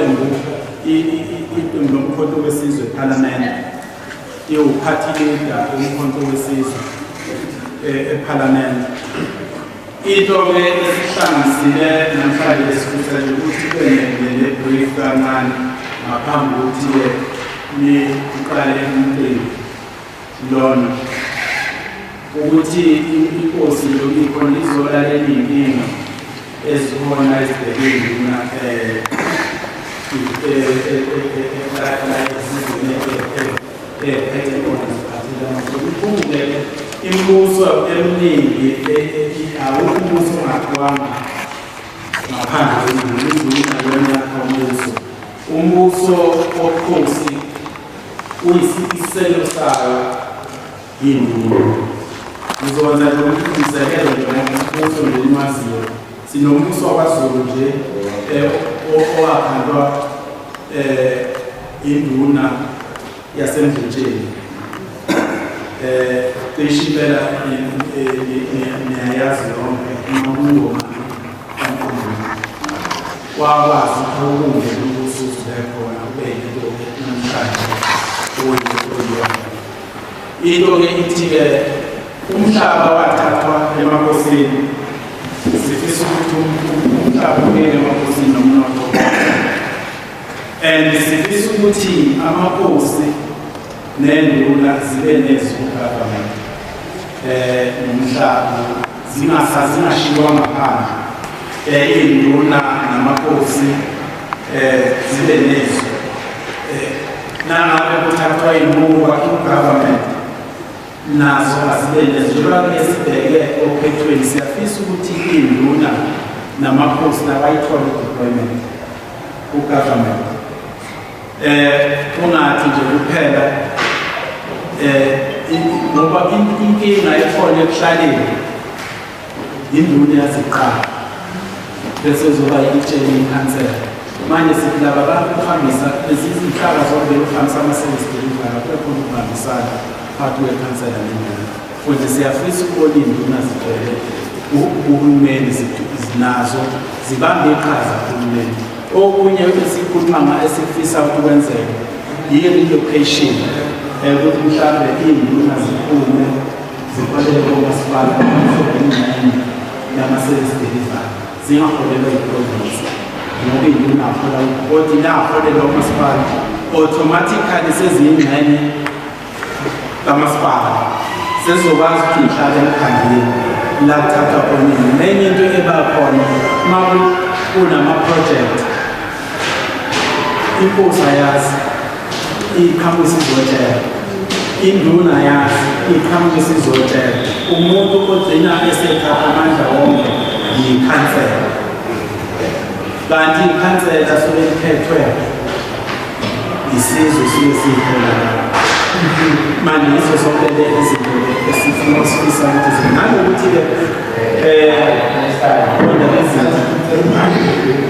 iqembu iqembu loMkhonto weSizwe ePhalamende, iwuphathi leader uMkhonto weSizwe ePhalamende. Into-ke esihlanganisile namhlanje, sifisa nje ukuthi kube ne-brief kancane ngaphambi kokuthi-ke niqale umcimbi lona, ukuthi inkosi lokhu ikhona izolalela iy'nkinga ezikhona ezibheke induna la esizweni ephethe khona, ziphathele amakhosi. Ukhumbule imibuso eminingi, awukho umbuso ongakhiwanga ngaphandle kwenduna. Induna yona yakha umbuso. Umbuso wobukhosi uyisiselo sayo yinduna. Ngizokwenza nje umzekelo nje ngombuso nje niwaziyo. Sinombuso wakwaZulu nje owakhandwa induna yaseMdletsheni. Cishe impela niyayazi yonke uMangoma kaMqumbi, wakwazi ukuthi awubumbe umbuso uze khona ube yinto namhlanje oyiyona. Into-ke ithi-ke umhlaba wathathwa emakhosini. Sifisa ukuthi umhlaba ubuyele emakhosini nomnotho, and sifisa ukuthi amakhosi nenduna zibe nezwi ku-government nomhlaba, zingashiywa ngaphandle. Iy'nduna namakhosi zibe nezwi nangabe kuthathwa iy'nqumo kwakhiwa government, nazo azibe nezwi. Njengoba-ke sibheke okhethweni, siyafisa ukuthi iy'nduna namakhosi nabayithole i-deployment ku-government, ungathi nje kuphela ngoba inkinga ekhona ekuhlaleni, induna yaziqala bese kuzoba itshele ikhansela. Manje sithi laba bantu kuhambisa lezi zinhlaka zonke, kuhambisa ama-service delivery, kube khona ukubambisana phakathi kwekhansela nenduna. Futhi siyafisa ukubona iy'nduna zigcwele uhulumeni, nazo zibambe iqhaza kuhulumeni. Okunye esikhuluma nga esifisa ukuthi kwenzeke yi-relocation, ukuthi mhlawumbe iy'nduna ziphume ziholele komasipala, ingxenye yama-service delivery, zingaholelwa yi-province, ngoba iy'nduna ahola, kodwa inaholela umasipala, automatically seziyingxenye kamasipala, sezokwazi ukuthi ihlale emkhandlini la kuthathwa khona. Nenye into eba khona, uma kunama-project, inkosi ayazi, iqhamuka isizotshela, induna yazi, iqhamuka isizotshela. Umuntu ogcina esethatha amandla wonke yikhansela, kanti ikhansela suke likhethwe isizwe, suke siyikhona. Manje yizo zonke le izinto esifuna, esifisa ukuthi nanokuthi-ke khona lezinto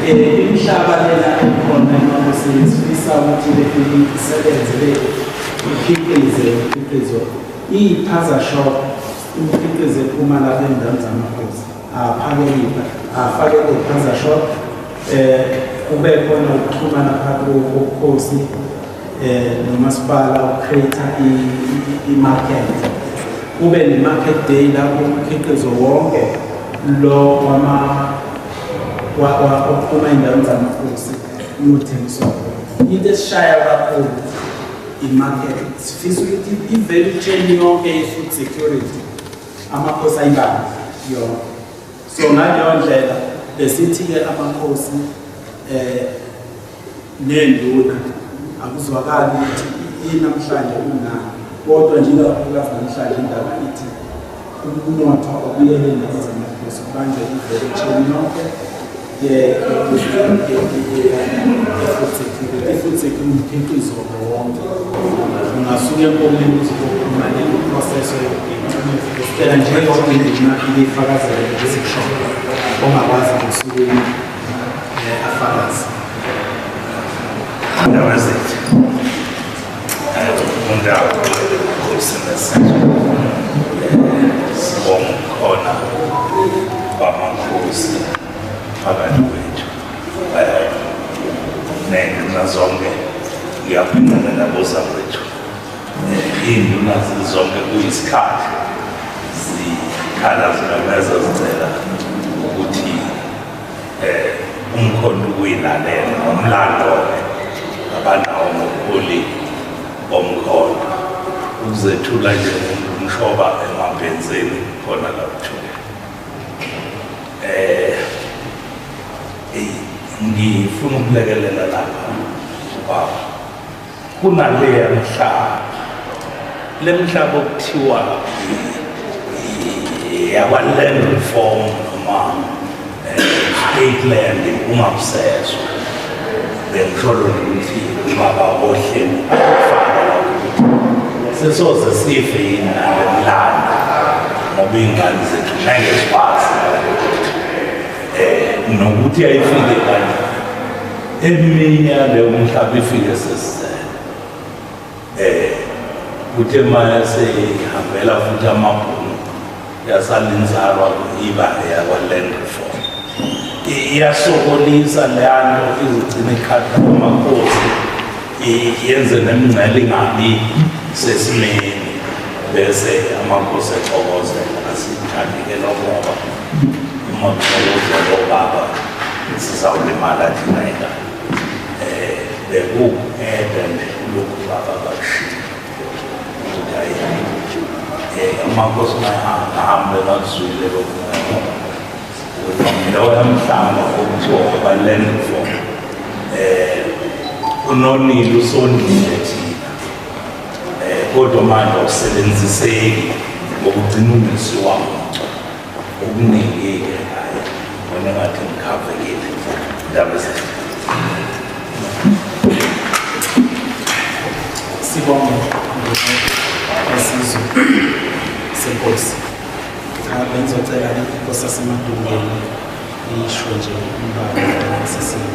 imihlaba lena ekhona emakhosini, sifisa ukuthi isebenze le ikhiqize umkhiqizo, iy'phaza shop, imikhiqizo ephuma lapha ey'ndaweni zamakhosi aphakele, afakele iy'phaza shop, kube khona ukuxhumana phakathi kobukhosi nomasipala, ucreate i-market, kube ne-market day lapho umkhiqizo wonke lo wama ophuma ey'ndaweni zamakhosi uyothengiswa khona. Into esishaya kakhulu i-market. Sifisa ukuthi i-value chain yonke ye-food security amakhosi ayibambe yonke. So ngaleyo ndlela besithi-ke amakhosi nenduna akuzwakali ukuthi inamhlanje unani, kodwa nje ikakhulukazi namhlanje indaba ithi umnotho obuyele ey'ndaweni zamakhosi, kubanjwe i-value chain yonke ye-food security. I-food security umkhiqizo wonke ungasuka enkomeni uze uyophuma ne-process yokugcina. Sicela nje yonke indima ibifakazele esikushoyo, ongakwazi ngosukwini afakazi. Ndaba zethu, undawo Nkosi nesizwe, sibonga ubukhona bamakhosi phakathi kwethu. Ney'nduna zonke ngiyabingelela bozakwethu. Iy'nduna zizonke kuyisikhathi zikhala zimemeza zicela ukuthi umkhonto ukuyilalela ngomlando-ke abanawo ngobuholi bomkhonto. Ukuzethula nje ngumshoba emabhenzeni khona la kuthukela. Ngifuna ukulekelela lapha ubaba. Kunaleya mhlaba, le mhlaba okuthiwa yakwa-land reform noma state land ungabusezwa. Bengisholo nje ukuthi ubaba ohleli akufaka lapho ukuthi sesoze sife yini nale mlando ngoba iy'ngane zethu ngeke zikwazi nokuthi ayifike kanjani eminye yaleyo mhlaba ifike sesizele. Kuthe maya seyihambela futhi amabhunu yasala inzalwa iba yakwa-land reform. Iyasokolisa leya nto izigcina ikhatha amakhosi yenze nemingcele ingabi sesimeni bese amakhosi exokozela. Asithandi-ke lokho ngoba uma kuxokozela obaba sizawulimala thina ingane. Bekuwu-eda nje kulokhu baba bakushiya ukuthi hayi amakhosi mahambe bakuzwile lokhu loya mhlaba okuthiwa aba-land reform unonile usondlile thina kodwa manje awusebenziseki ngokugcina ungesiwa muntu okuningi-ke. Hhayi, ngibona engathi ngikhavekile indaba ezinhle. Sibonge esizwe senkosi. Cha, bengizocela inkosi yaseMadungeni isho nje umbalo sesithi.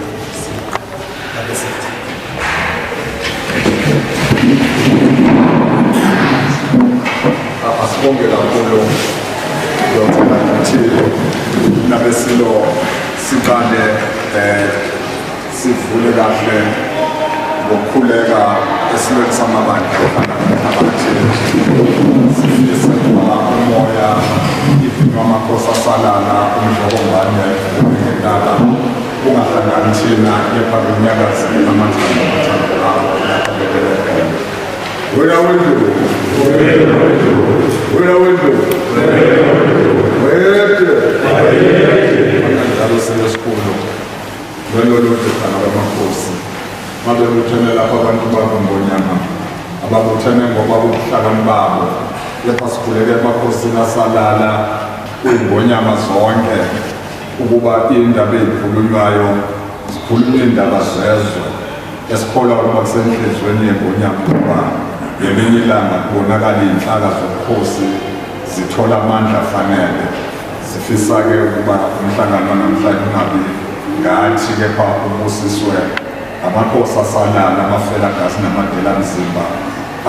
Asibonge kakhulu Dr. Mthile nabesilo siqale sivule kahle ngokukhuleka esilweni samabandla abathi sifise ukuba umoya ivinywa amakhosi asalala umdlokombane ungenala ungahlangani thina kepha kunyakaze amathambo amathambo abo lapho bebele khona. Wena wendlu, wena wendlu, wede kanjalo silo esikhulu lwelolodwa lwamakhosi babebuthene lapho abantu bakho ngonyama ababuthene ngoba ubuhlakani babo kepha sikhuleke emakhosini asalala kuyingonyama zonke ukuba indaba ezikhulunywayo zikhulunywe indaba zezwe esikholwa ukuba kusenhliziyweni yengonyama ngoba ngelinye ilanga kubonakala iy'nhlaka zobukhosi zithola amandla afanele. Sifisa-ke ukuba umhlangano wanamhlanje ungabi ngathi kepha ubusiswe amakhosi asalala amafelagazi namadelamzimba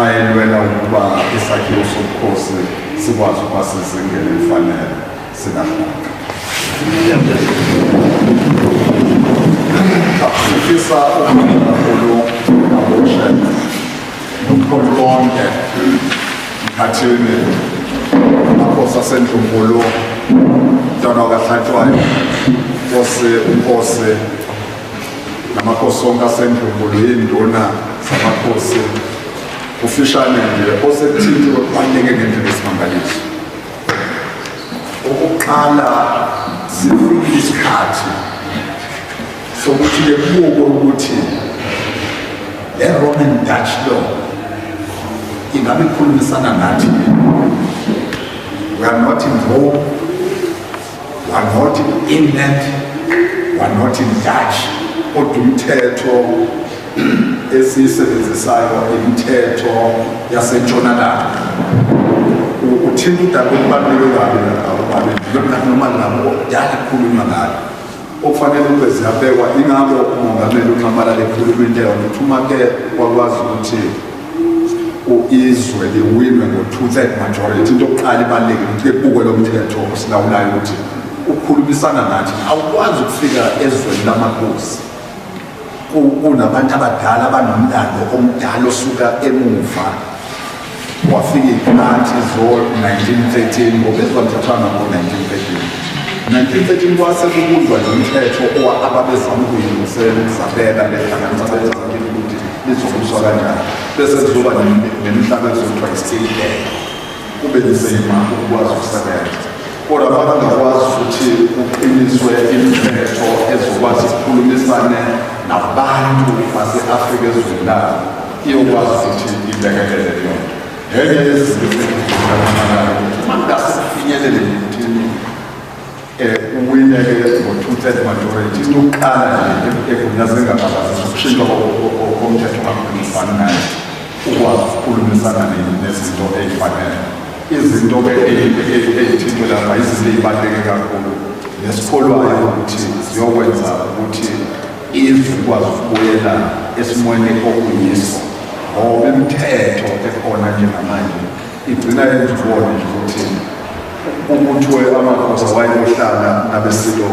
ayelwela ukuba isakhiwo sobukhosi sikwazi ukuba sezingeni elifanele singahlanga. Sifisa ukubonga kakhulu aboshela nomkhulu bonke mkhathini amakhosi asendlunkulu mntwana wakahlatshwayo nkosi unkosi namakhosi onke asendlunkulu yinduna zamakhosi kufishane nje osekuthintiwe kubaluleke ngendlela esimangaliso. Okokuqala sifikile isikhathi sokuthi-ke kubukwe ukuthi le Roman Dutch law ingabe ikhulumisana nathi. We are not in Rome, we are not in England, we are not in Dutch. Kodwa umthetho esiyisebenzisayo imithetho yasentshonalanga. Uthinta udaba olubaluleke kabi akubalulekile noma labo okudala kukhulunywa ngalo okufanele kube ziyabekwa. Ingakho umongameli uNxamalala ekhuluma into eyodwa ukuthi uma ke kwakwazi ukuthi izwe liwinwe ngo-two-third majority, into yokuqala ibalulekile ukuthi kubukwe lo mthetho osilawulayo ukuthi ukhulumisana nathi. Awukwazi ukufika ezweni lamakhosi. Kunabantu abadala abanomlando omdala osuka emuva, wafika iy'nkathi zo-1913, ngoba izwa lithathwanga ngo-1913. 1913 kwase kubunjwa nje umthetho ababezama ukuyilungisela ukuzabela behlanganisa bezamile ukuthi lizobuswa kanjani, bese kuzoba nemihlaba ezothiwa i-state land, kube nzima ukukwazi ukusebenza. Kodwa bangakwazi ukuthi kuqiniswe imithetho ezokwazi ukukhulumisane nabantu base-Afrika ezweni labo, iyokwazi ukuthi ilekelele leyo nto. Ngenye yezinto esengizikhanqamalayo ukuthi uma kungase kufinyelele ekuthini uwineke ngo-two-third majority, into yokuqala nje egunyaze engabazisa ukushintshwa komthetho kakhulumisana naye, ukwazi ukukhulumisana nezinto ey'fanele. Izinto-ke ey'thintwe lapha izinto ey'baluleke kakhulu nesikholwayo ukuthi ziyokwenza ukuthi izwe likwazi ukubuyela esimweni okuyiso, ngoba imithetho ekhona njengamanje igcina yenza ubone nje ukuthi ukuthiwe amakhosi awayeyohlala nabesilo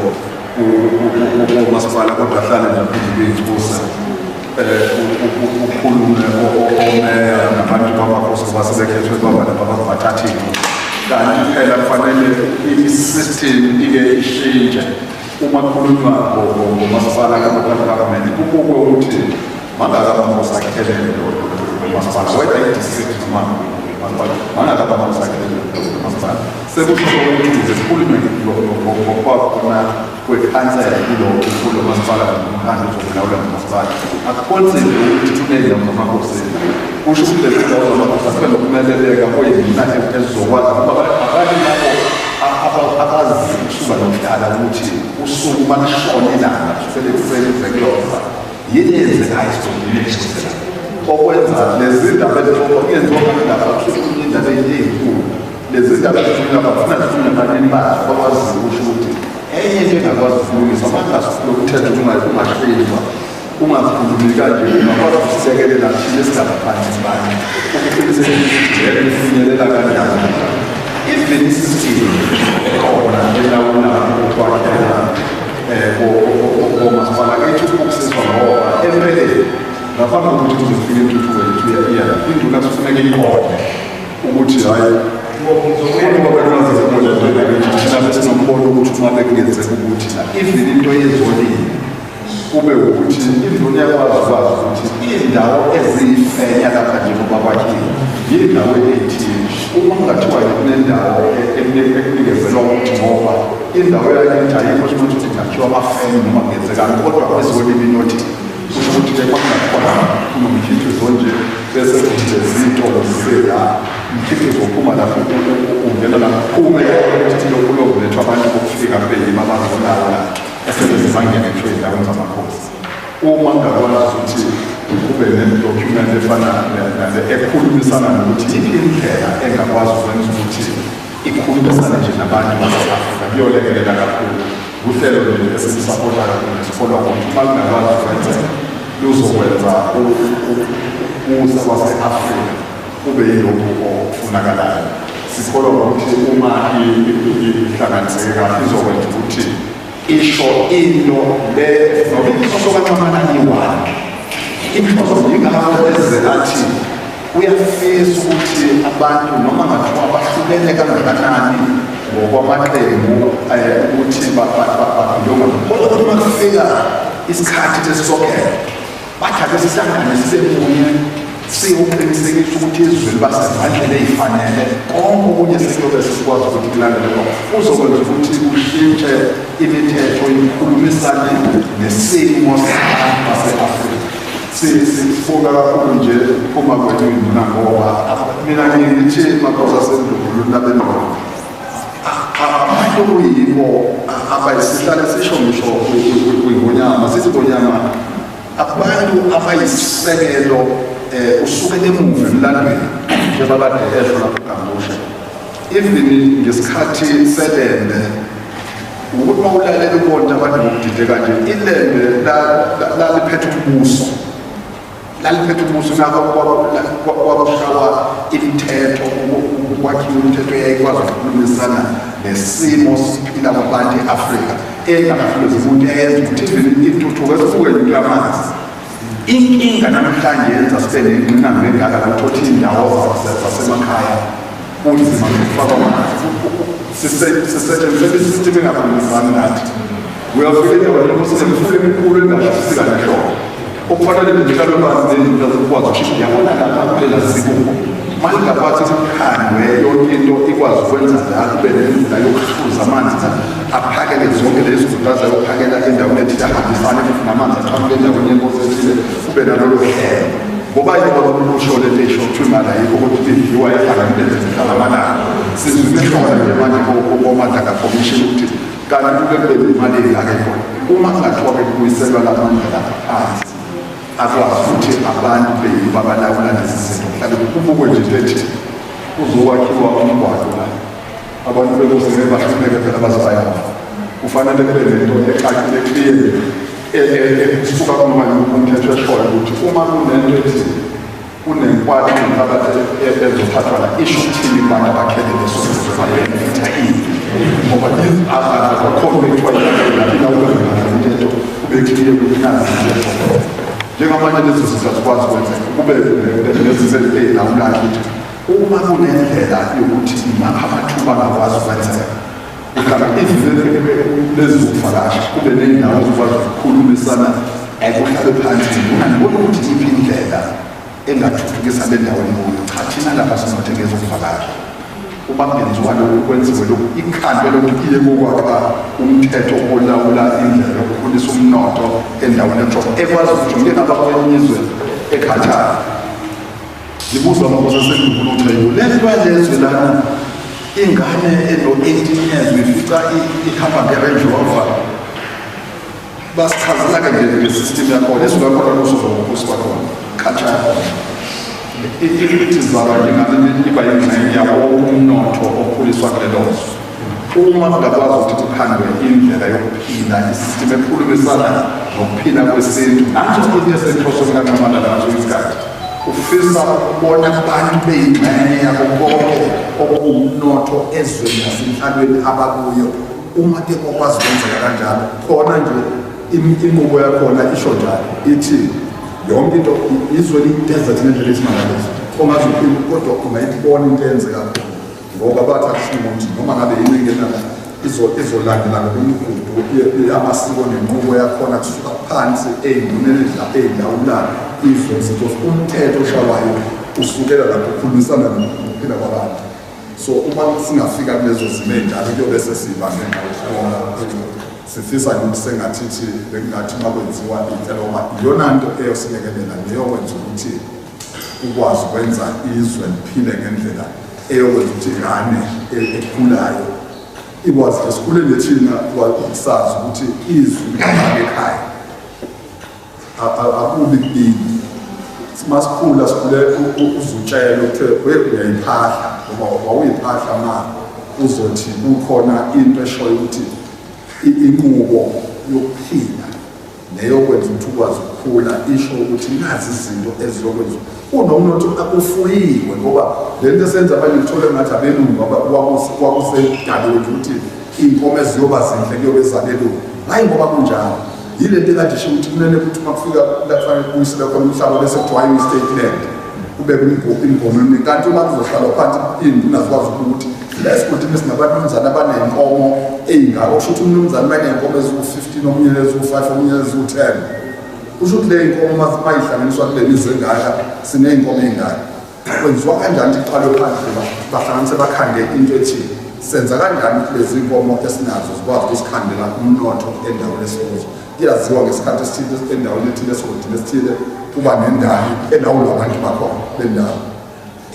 komasipala, kodwa ahlale naphindile ukhulume omeya nabantu bamakhosi ngoba sebekhethwe baba lapha babathathile. Kanti phela kufanele i-system ike ishintshe. Uma kukhulunywa ngomasipala ka-local government, kubukwe ukuthi mangaka amakhosi akhelele lo masipala, whether i-district noma umasipala, mangaka amakhosi akhelele lo masipala. Sekusho ukuthi ukuze kukhulunywe ngokwakhona kwekhansela kulo masipala nomkhandlu ozokulawula nomasipala, akukhonsile ukuthi kuney'ndawo zamakhosi. Kusho ukuthi lezi ndawo zamakhosi asibe nokumeleleka kuyimina ezizokwazi ngoba abantu labo abazi kusuka nokuhlala ukuthi usuku uma lishona ilanga kusukela ekuseni kuze kuyosa, yini eyenzekayo esigodini esisela okwenza lezi ndaba ezixoxwa kuyenziwa ngalendaba kusho ukuthi indaba ey'nkulu lezi ndaba ezikhulunywa bafuna zikhulunywe abanini bazo bakwazi ukusho ukuthi enye into engakwazi ukulungiswa bangasilomthetho ungashintshwa ungakhulumi kanje, ungakwazi ukusilekelela thina esingabaphansi bani ukuqinisekisa ukuthi ifinyelela kanjani even i-system ekhona elawula ukwakhela komasipala kethu ukusizwa, ngoba empeleni ngaphambi kokuthi kuze kufike intuthuko yethu iya induna kufuneka iqonde ukuthi hhayi thina besinombono ukuthi uma bekungenzeka ukuthi la even into yezolimo kube ukuthi induna iyakwazi ukwazi ukuthi iy'ndawo eziyifenya lapha njengoba kwakhiwe yiy'ndawo ey'thile, uma kungathiwa kunendawo ekunikezelwa ukuthi ngoba indawo yakithi ayikho sho ukuthi kungakhiwa amafemu noma kungenzekani, kodwa kwezolimo inothi kusho ukuthi-ke kwakungathiwa kunomkhiqizo nje, bese kuthi lezi zitolo zisela umkhiqizo uphuma lapho ungena la kuphume ukuthi lokhu kuyokulethwa abantu bokufika kube yibo abazolawula esebeze bangene ngisho ey'ndaweni zamakhosi. Uma kungakwazi ukuthi kube ne-document efana nale ekhulumisana nokuthi yiphi indlela engakwazi ukwenza ukuthi ikhulumisane nje nabantu base-Afrika, kuyolekelela kakhulu. Uhlelo nje esilusapota kakhulu nesikholwa ukuthi uma kungakwazi ukwenzeka luzokwenza ukubusa kwase-Afrika kube yilokhu okufunakalayo. Sikholwa ukuthi uma ihlanganiseke kahle izokwenza ukuthi isho into le noma inhloso kaNxamana iyi-one inhloso, yingakho eze athi uyafisa ukuthi abantu noma ngathiwa bahlukene kangakanani ngokwamaqembu ukuthi babhilonga, kodwa ukuthi uma kufika isikhathi sesokhetho bathi ake sihlangane sibe munye siyoqinisekisa ukuthi izwe liba sezandleni ey'fanele, konke okunye sekuyobe sesikwazi ukuthi kulandele. Uzokwenza ukuthi kushintshe imithetho ikhulumisane nesimo sabantu base-Afrika. Sibonga kakhulu nje ukuphuma kwenu induna, ngoba mina ngithi makhosi asendulo nabendolo abantu kuyibo abayisihlale sisho ngisho kwingonyama, sithi ngonyama abantu abayisisekelo usukela emuva emlandweni njengoba kade esho lapho Gambushe, even ngesikhathi seLembe, ukuthi uma ulalela ubona abantu ngokudideka nje, iLembe laliphethe umbuso, laliphethe umbuso, ngakho kwakushawa imithetho, kwakhiwa imithetho eyayikwazi ukukhulumisana nesimo siphila kwabantu e-Afrika, engahlulezi umuntu eyenza ukuthi even intuthuko esibuke into yamanzi. Inkinga namhlanje yenza sibe nengqinamba engaka la ukuthi indawo zasemakhaya kunzima ukufaka amanzi. Sisetshenzisela i-system engakhulumisani nathi. Uyafika endaweni kusemifula emikhulu engashisi kanhlobo. Okufanele ngihlale phansi nendlela zokwazi ukushintsha yabona lapha kulela sikuko. Manje ngaphathi kukhandwe yonke into ikwazi ukwenza la kube nendlela yokuhluza amanzi aphakele zonke lezi zinto azayophakela endaweni ethile ahambisane futhi namanzi aqhamuke endaweni yenkosi ethile kube nalolo hlelo. Ngoba yiko kusho lento esho kuthiwa imali ayikho kodwa idliwa ehlangane nezihlalamalanga. Sizwe imihlola nje manje koMadlanga Commission ukuthi kanti kube kube nemali engaka khona. Uma kungathiwa bekubuyiselwa la mandla lapha phansi akwazi ukuthi abantu beyibo abalawula lezi zinto kuhlale kubukwe nje into ethi kuzokwakhiwa umgwaqo la abantu bekuze ngeke bahlupheke phela baze bayaphi kufanele kube nento ecacile clear esuka kunoma yimuphi umthetho eshoyo ukuthi uma kunento ethi kunenkwati nenhlabathi ezothathwa la isho ukuthini kubantu abakhele leso sizwe babenefitha ini ngoba akukhona ekuthiwa ilawulwa umthetho ube clear ukuthi nazi izinto njengamanje lezo zinto azikwazi kwenzeka kube nezinto ey'lawulayo ukuthi uma kunendlela yokuthi imaphi amathuba angakwazi ukwenzeka mhlawumbe lezi zokuvakasha kube nendawo ezokwazi ukukhulumisana kuhlale phansi unganibona ukuthi iphi indlela engathuthukisa le ndawo enikuyo. Cha, thina lapha sinothe ngezokuvakasha uma kungenziwa lokhu kwenziwe lokhu ikhandwe lokhu iye kokwakha umthetho olawula indlela yokukhulisa umnotho endaweni ethola ekwazi ukuthi ngike ngaba kwelinye izwe ekhathara ngibuza amakhosi asendukulo ukuthi ayibo le nto yalezwe lana ingane eno-18 years uyifica ihamba nge-Range Rover basichazela-ke nje nge-system yakhona izwe lakhona lusuza ngobukhosi bakhona culture yakhona ithi zalwa nje ingane iba yingxenye yawo umnotho okhuliswa kulelo zwe uma kungakwazi ukuthi kukhandwe indlela yokuphila isystem ekhulumisana nokuphila kwesintu nanso into esenhlosweni kaNxamalala ngaso isikhathi ufisa ukubona abantu beyingxenye yako konke okuwumnotho ezweni nasenhlalweni abakuyo uma ke kwakwazi kwenzeka kanjalo khona nje inqubo yakhona isho njalo ithi yonke into izwe liyi-desert ngendlela esimangaliso ongaze uphile kodwa ungayibona into eyenzeka khona ngoba bathi akusinqumo ukuthi noma ngabe yini engenala izolandela ngokwemigudu yamasiko nenqubo yakhona kusuka phansi ey'nduneni ey'lawula izwe zinto umthetho oshawayo usukela lapho ukhulumisana nokuphila kwabantu so uma singafika kulezo zimo ey'njalo kuyobe sesiba sifisa nje ukuthi sengathithi bekungathi uma kwenziwa inhlelo ngoba iyona nto eyosilekelela neyokwenza ukuthi ukwazi ukwenza izwe liphile ngendlela eyokwenza ukuthi ingane ekhulayo ikwazi nje sikhule nje thina sazi ukuthi izwi likababa ekhaya akubi kubili masikhula sikhule uzutshela ukuthi uyayiphahla ngoba wawuyiphahla ma uzothi kukhona into eshoyo ukuthi inqubo yokuphila neyokwenza ukuthi ukwazi ukukhula isho ukuthi nazi izinto eziyokwenza kunomnotho ufuyiwe ngoba le nto esenza abanye uthole ngathi abelungu kwakusedaliwe nje ukuthi iy'nkomo eziyoba zinhle kuyobe ezabelungu hhayi ngoba kunjalo yile nto ekade isho ukuthi kunene ukuthi uma kufika la kufanele kubuyiselwe khona umhlaba bese kuthiwa i-state land kube imigomo eminingi kanti uma kuzohlalwa phansi iy'nduna zikwazi ukuthi la esigodini esinabanumzane abaney'nkomo ey'ngako kusho ukuthi umnumzane uma eney'nkomo eziwu-15 omunye eziwu-5 omunye eziwu-10 kusho ukuthi le y'nkomo uma yihlanganiswa kule mizwe engaka siney'nkomo ey'ngaka kwenziwa kanjani ukuthi kuqalwe phansi bahlanganise bakhande into ethi senza kanjani ukuthi lezi nkomo esinazo zikwazi ukusikhandela umnotho endaweni esikuzo kuyaziwa ngesikhathi esithile endaweni ethile esigodini esithile kuba nendawo elawulwa abantu bakhona bendawo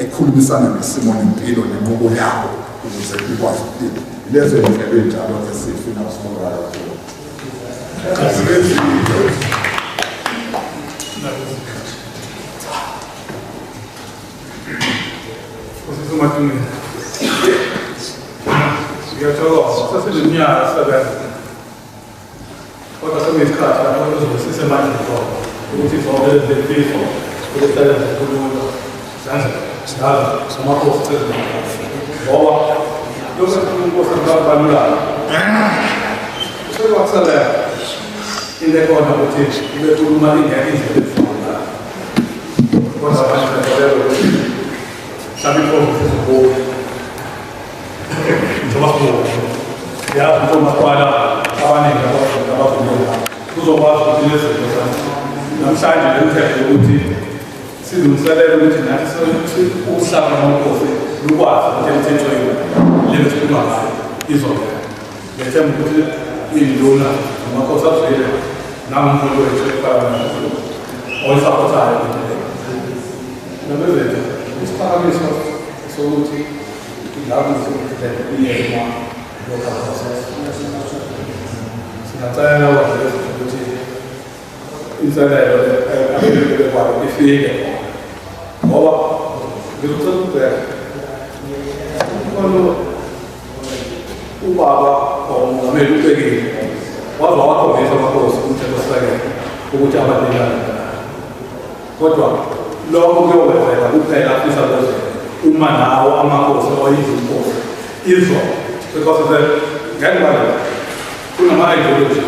ekhulumisana nesimo nempilo nenqubo yabo ukuze ikwazi ukuphila lezo ndlela ey'njalo esifuna usibonga kakhulu. Ngiyathokoza. Sesineminyaka sisebenza. Kodwa sekuyisikhathi lapho kuzobe sisemandleni khona ukuthi zonke lezi lemfihlo ukusebenza kulula zenze njalo amakhosi sezimakhosi ngoba lokhu inkosi kubalulayo usekwakusebenza into ekhona ukuthi ubekhuluma ingekho indlela. Kodwa abanye bakholelwa ukuthi mhlawumbe iprovinsi izobuya. Njengoba sibuka yazi ukuthi omasipala abaningi abavumela kuzokwazi ukuthi lezi zinto namhlanje le mthetho yokuthi silungiselele ukuthi nathi uhlaka lwamakhosi lukwazi ukuthi emthethweni le sikhuluma ngayo izongena. Ngiyethemba ukuthi iy'nduna namakhosi azwile nangumholi wethu ephalamende oyisapothayo. Nabezethu isiphakamiso sokuthi ingabe iye kuma-local process. Singacela ukuthi inselelo abebekwayo ifike khona ngoba ngizocela ukubheka umkholo ubaba omongameli ubekile waze wawakhombisa amakhosi umthethosisekelo ukuthi abanikana, kodwa lokho kuyokwenzeka kuphela afisa kwenzeka uma nawo amakhosi oyizinkosi izwa, because ngeke manje kunama-ideology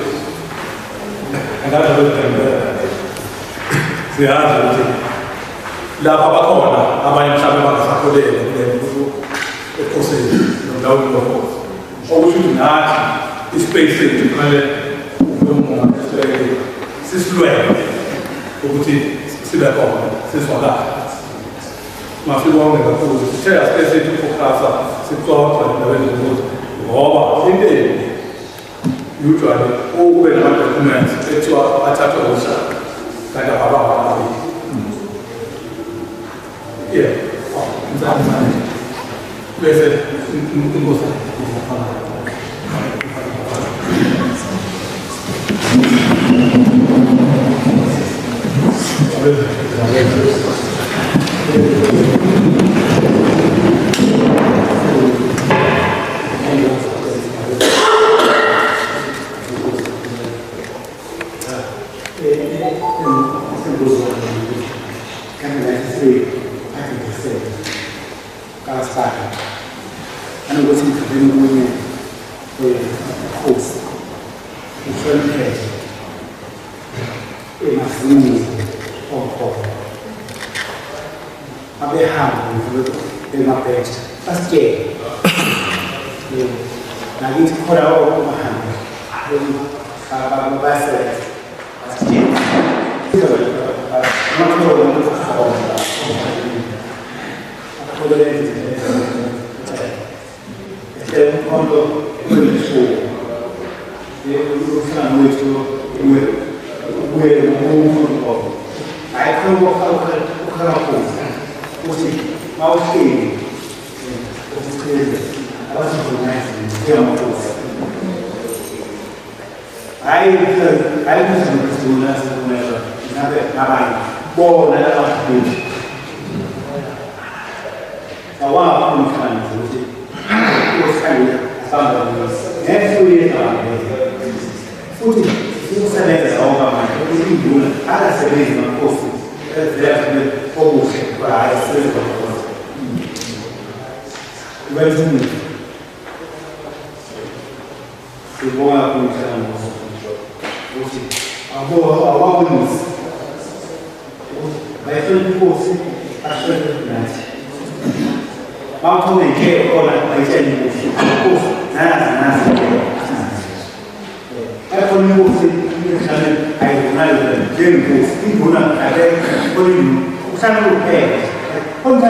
engathi siyazi ukuthi lapha bakhona abanye mhlawumbe bangasakholelwa kule ekhosini nomlawuli wekhosi, okusho ukuthi nathi ispace sethu kufanele umongameli sisilwele ukuthi sibe khona sizwakale. Masibonge kakhulu, sithe asike sithi ufokhasa sixoxe endaweni zokuthi ngoba into embi usually ukube nama-documents ekuthiwa athathwe uhlaka kanti ababanga ababili. Yeah, mzane bese inkosi izofana. Anokuthi mhlawumbe omunye khosi uhlonipheke emazingeni okhona abehamba bemabhesha basitshele nakithi khona okuhambe basebenza basitshele umkhonto uyisuku umhlangano wethu ubuye umkhonto hayi khona ukhala phuza uthi mawuhleli ukucheze abasivunayo hayi hayi kuzona sivumelwa ngabe abanye bona labafundi awakho umhlangano ukuthi uhlangile asambonisa ngefuye futhi ukusebenza zonke manje ukuthi induna akasebenzi makhosi evela okuhle hayi sebenza makhosi wenza sibonga kakhulu umhlangano ukuthi awabonisi ukuthi bayihlonipha inkosi ahloniphe nathi bawuthole nje khona bayitshele inkosi inkosi nazi nazi ayikhona inkosi emhlabeni ayivunayo njengenkosi induna khona induna uhlala kuphela khona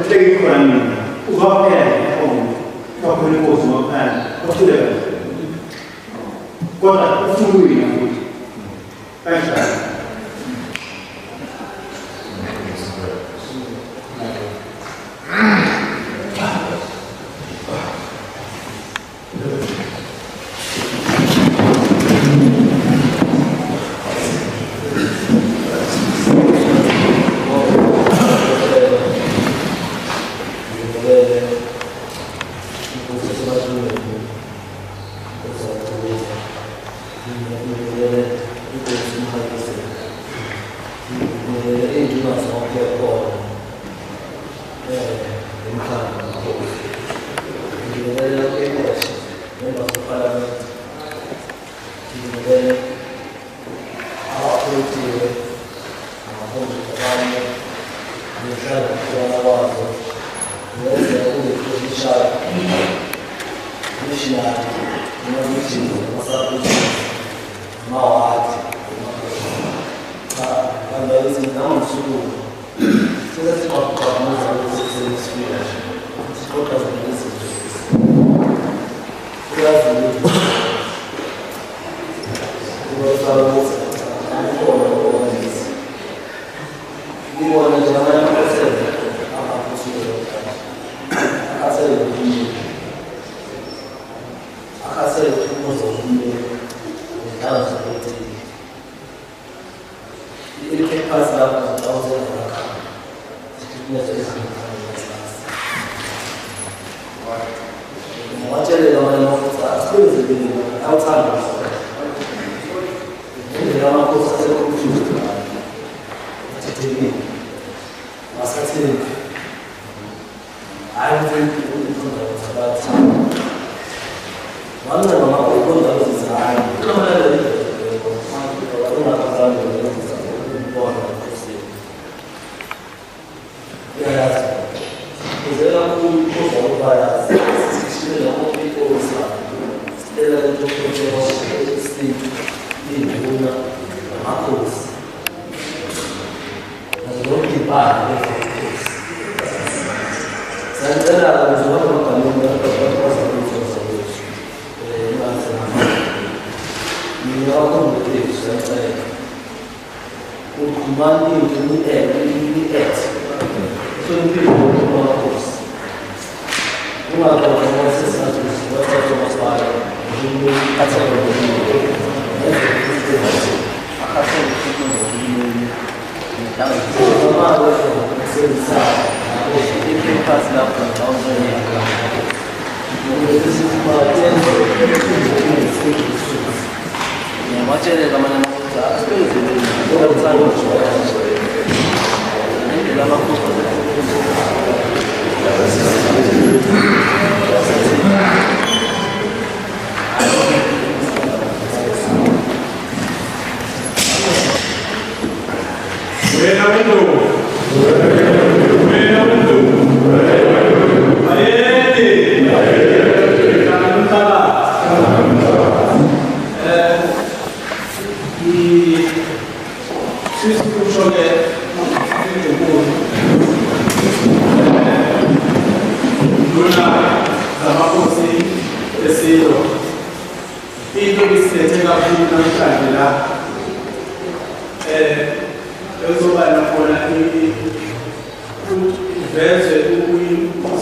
hleki khona mina uzophela nje khona inkosi ngokuphela othuleka kodwa ufuna ukuwina futhi kanjalo. Bakithi nangosuku sesasiqoqa sesifika nje siqoqa zonke izinto uyazi ukuthi uyofaka ukuthi akukhona okwalezi ngibona nje amanye amakhansela angaphuthuke akhathele uhulumeni akhathele ukuza uhulumeni ngezinhlaka zepolitiki i-papers lapho zicawuzela emakhaya zihlukumezwe Ngiwatshelele amanye amafuthi asebenzele awuthanda indlela amakhosi ase-confused ngayo athethekile asathembi hhayi ukuthi uqonda ukuthi abathi wancenga uqonda ukuthi hhayi uyayazi uze kakhulu kodwa ubayazi sishile noma sicela lento esintu induna amakhosi nazo zonke iy'mpahla lezamakhosi siyacela-ke ukuze abantu bagameni abantu bazakuthi mina wakhombetethu siyacela uqhumani into ni-act hloniphile amakhosi ungaxoxa ngoba sesingathi wathatha umasipala Ngiyabatsheleka amanye amakhotha indlela amakhotha Wena wendlovu. Wena wendlovu. Bayede. Umphakathi. Ngifisa ukusho-ke enkulu nduna zamakhosi esilo into ebisilethe kakhulu namhlanje la ezoba nakhona kuvezwe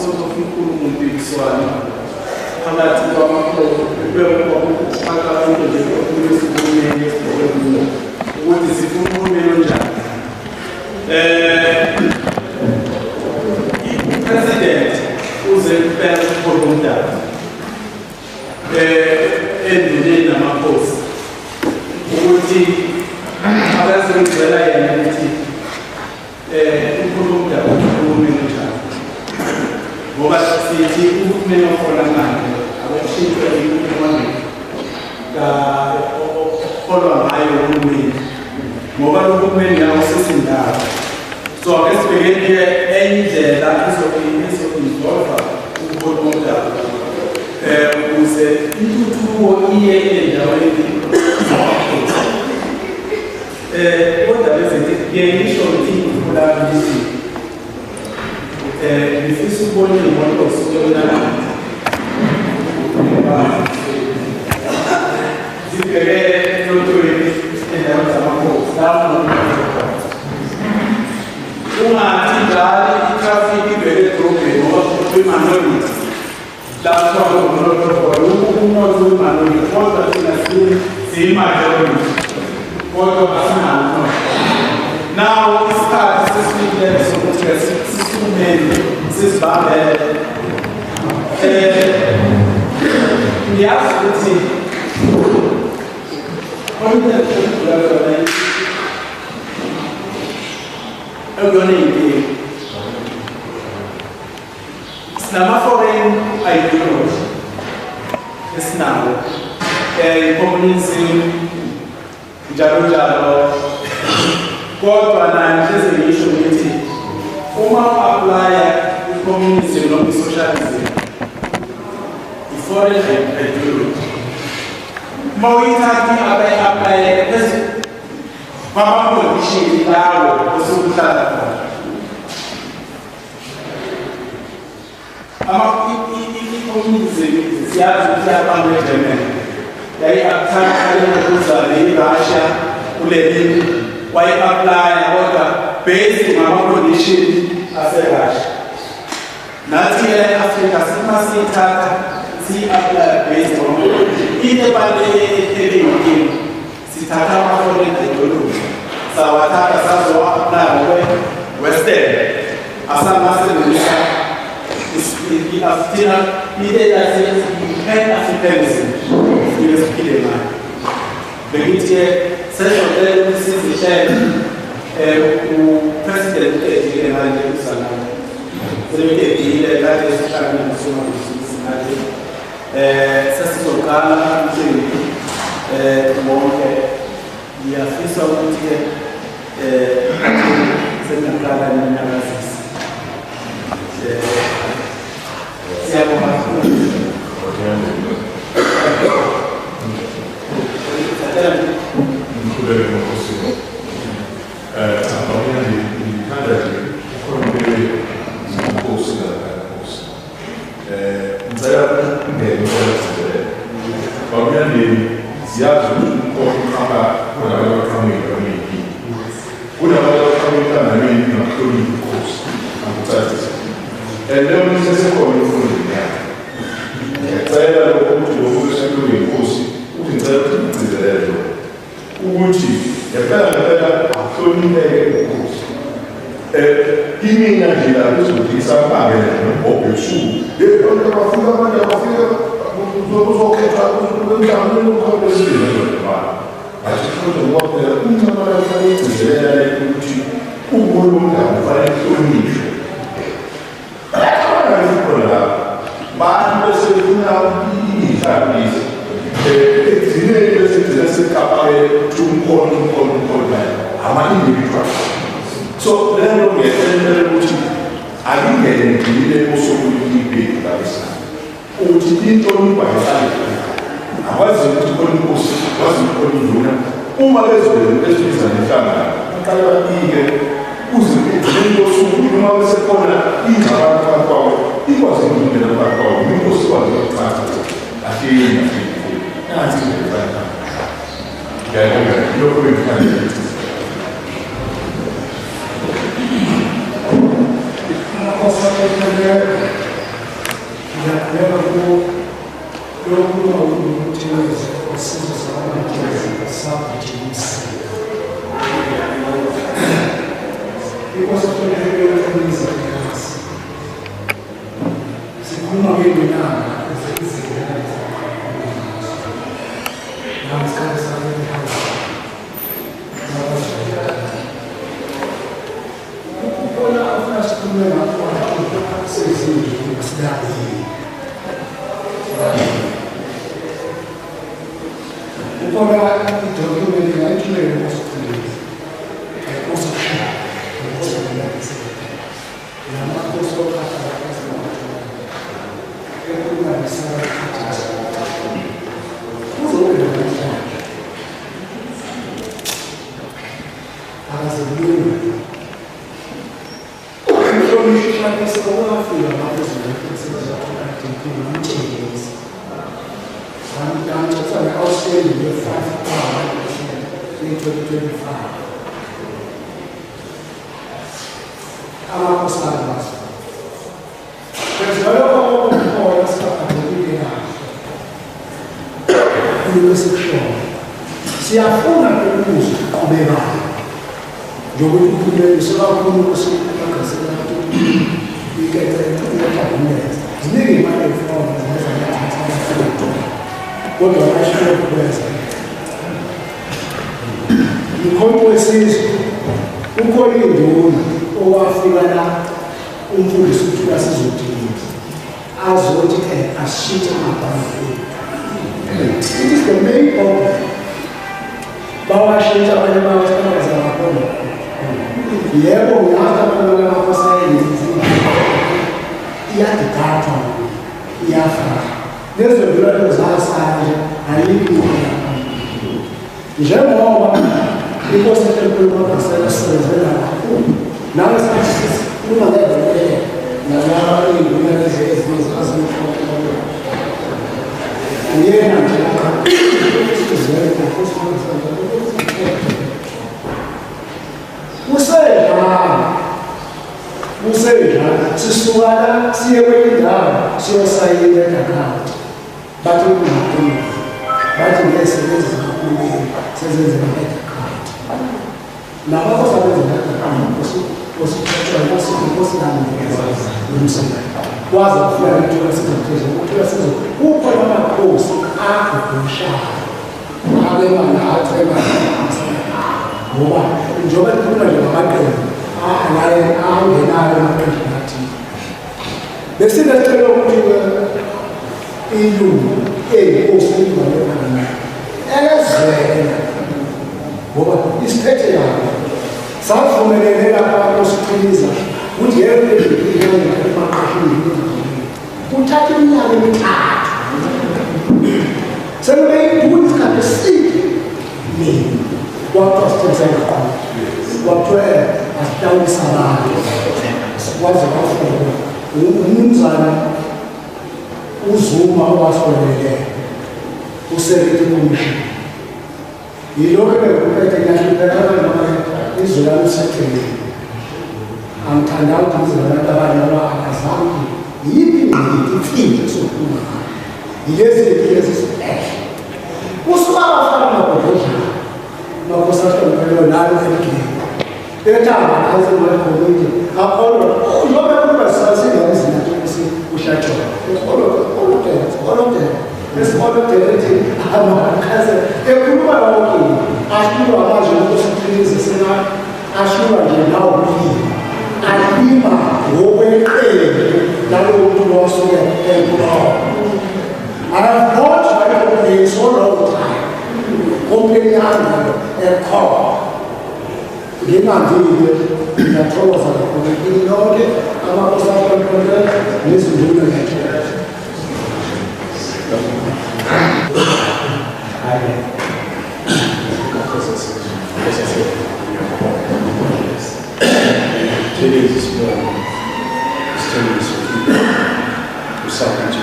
sort of inkulumo mpikiswano phakathi kwamakhosi into nje ekhuluma esibheke kuwo ukuthi sifuna uhulumeni onjani. I-president uze kuphela ukukhona umdaba enduneni namakhosi ukuthi abasebenzela yena ukuthi ukhuluma umdaba uhulumeni onjani, ngoba sithi uhulumeni okhona manje akushintshwe i-economic okholwa ngayo uhulumeni, ngoba lo hulumeni nawo sesindawo. So ake sibhekeni-ke enye indlela ezo-involva ubuholi bomdabu ukuze intuthuko iye endaweni zamakhosi. Kodwa bezithi ngiye ngisho ukuthi iphupho lami lithi ngifisa ukubona iy'moto zisuke eMnambithi zibheke emnothweni endaweni zamakhosi lapho khona. Ungathi njalo i-traffic ibheke edolobheni ngoba kwi-minority lapho umnotho khona umnotho uyi-minority, kodwa thina siyi-majority kodwa asinawo umnotho. Now isikhathi sesifikile sokuthi sisukumeni sizibambele. Ngiyazi ukuthi khona yona ekuyona iy'nkinga sinama-foreign ideology esinawo, i-communism njalo njalo, kodwa nayo hleze ngisho ukuthi uma u-applya i-communism noma i-socialism i-foreign ideology, uma uyithatha abayi-applyele phezu Kwama-condition lawo osuke uhlala khona. I-communism siyazi ukuthi yaqhamuka eGermany. Yayi-athatha lentuzane i-Russia kuleli wayi-aplaya kodwa based ngama-condition ase-Russia. Nathi-ke e-Afrika sima siyithatha siyi-aplaya based on into ebalulekile ebeyinkinga sithatha ama-foreign ideology sawathatha sazowa-aplaya ngokwe-western asangasebenzisa thina into pan-Africanism siphile siphile ngayo. Bengithi-ke sezocela ukuthi sizihlele um upresident uqedile manje uzalana sebeqedile kade sihlangene nosomabhizinisi manje um sesizoqala umcimbi um wonke. Ngiyafisa ukuthi-ke um sengaqala ninyakazise. Siyabonga kakhulu. Ngikhuleke nkosi. Cha mina ngithanda nje ukhulumele inkosi nkosi. Ngicela ungene ngicela Bamuyandeni siyazi ukuthi umkhosi uqhamba kunabantu abaqhamuka endaweni Kunabantu abaqhamuka enhlanganweni engakuhloniphi ubukhosi angucacise. And leyo nto isesekhona emfundweni yakhe. Ngiyacela lokho ukuthi lokhu kwesilungu inkosi ukuthi ngicela ukuthi ngigcizelele lokho ukuthi ngempela ngempela akuhlonipheke ubukhosi. Kimina nje la kuzodlisa ngibambe nombhobho ebusuku. Hey, abantu abafika abantu abafika kuzokhethwa emhlanganweni omkhulu wesizwe nje. Ngathi kodwa ngoba phela uNxamalala kufanele igcizelela le ukuthi ubuholi bomdabu kufanele kuhlonishwe. Bayacabanga khona lapho. Bantu bese befuna iy'nhlambisi. Ekugcineni bese gcina sekapakele ukuthi umkhonto umkhonto umkhonto naye ama-individuals. So le nto ngiyacela ukuthi akingene ngigcinile osopolitiki bethu la eSouth. Ukuthi inhlonipho ayihlali akwazi ukuthi khona inkosi kwazi ukuthi khona induna uma bezweni bezibiza nenhlangano baqale babike kuze ekugcineni kosuku uma besekhona ingxabano phakathi kwabo ikwazi ukungena phakathi kwabo inkosi ikwazi ukuchaza kahleni kahleni nansi indlela efana ngiyabonga lokho bengithanda ukuthi Amakhosi Ngiyakhuleka kuwo lokhuluma ukuthi isizwe sakwaMageza sagijimisa. Inkosi efanele uqinisa yazi. Sikhuluma ngeminanga izingane nami isikhathi sami ngihamba. Kukhona afuna sikhulume ngakho sezindlu silalele. Kukhona idokhumenti ngayithumela inkosi inkosi kushaya inkosi namakhosi oqhatha ekhuluma nesaba kuzobe namhlanje akazelunga umhlonishwa wafika lapho ngamtshengisa ngamthatha nge-outstanding ye-5.1% ye-2025 amakhosana bazo kwenzeka okukhona singaphathekile kahle kuloko esikushoyo siyafuna ukuzwa qhubekayo njengokuthi uhulumeni sekakhuluma ukuthi ziningi imali ey'fona kodwa bayashaya ukwenza mkhonto wesizwe ukhona induna owafika la umfundisi uthula sizodinga azothi ashintshe amabhange ethu. It is the main problem. Bawashintsha abanye bawahlakaza ngakhona. Yebo ngiyazi abantu abasayenzi iyadidakwa iyafana. Lezo nduna zasala nje ayikho njengoba Inkosi enkulu kaMagasela sisebenzela kakhulu. Nangesikhathi sikhuluma ngeke nalaba ey'nduna lezi ezinye zazikhona. Uyena nje Kusenjalo. Kusenjalo. Sisuka la siye kwenye indawo siyosayina eDakar. Bathi kungaqiniso. Bathi ngezisebenzi zikahulumeni sezenzela eDakar. Nabakho sabenzela eDakar osithatshwa inkosi inkosi yami nomsila. Waze kufika ithuba sizothetha ukuthola sizo kukhona amakhosi agugushayo. Abema nachema ngoba njengoba likhuluma nje ngamaqembu naye angenayo amaqembu athile. Besinecelo ukuthi ilungu eyinkosi ilungu lephalamende elezwela ngoba isiphethe kabi savumelene lapha osiqiniza ukuthi yebo kuthatha iminyaka emithathu sekube ibuye isikhathi eside mina kwathiwa sithengisa ingaqondi kwathiwa asitawulisa abantu kwaze kwafika umnumzana uZuma owasonele uSecurity Commission yilokho ebekuphethe ngiyahlupheka noma izwe lami liseceleni angithandanga ukuthi ngize nabantu abanye ngoba akazange yiphi ingqikithi imfihlo esokhuluma ngayo yilezi zinto ezizibhedle kusuka abafana mabhododlana makhosi ahlonipheleyo nalo eligeni ethamba phansi kwamakomiti akholwa njengoba kuba sasingane izinto ukuthi uhlatshwa esikolodela esikolodela esikolodela ethi amakhaze ekhuluma yonke ahlulwa manje ukuthi uqinize sena ahlulwa nje nawo umlilo alima ngokweqembu lalowo muntu wasuke ebulawa. I have not my complaint so long time. Complaint yami ekhona. Ngingandile ngiyathokoza kakhulu kini nonke amakhosi ahlonipheke nezinduna ngiyathokoza. Today's isibongo isithembiso usaphethe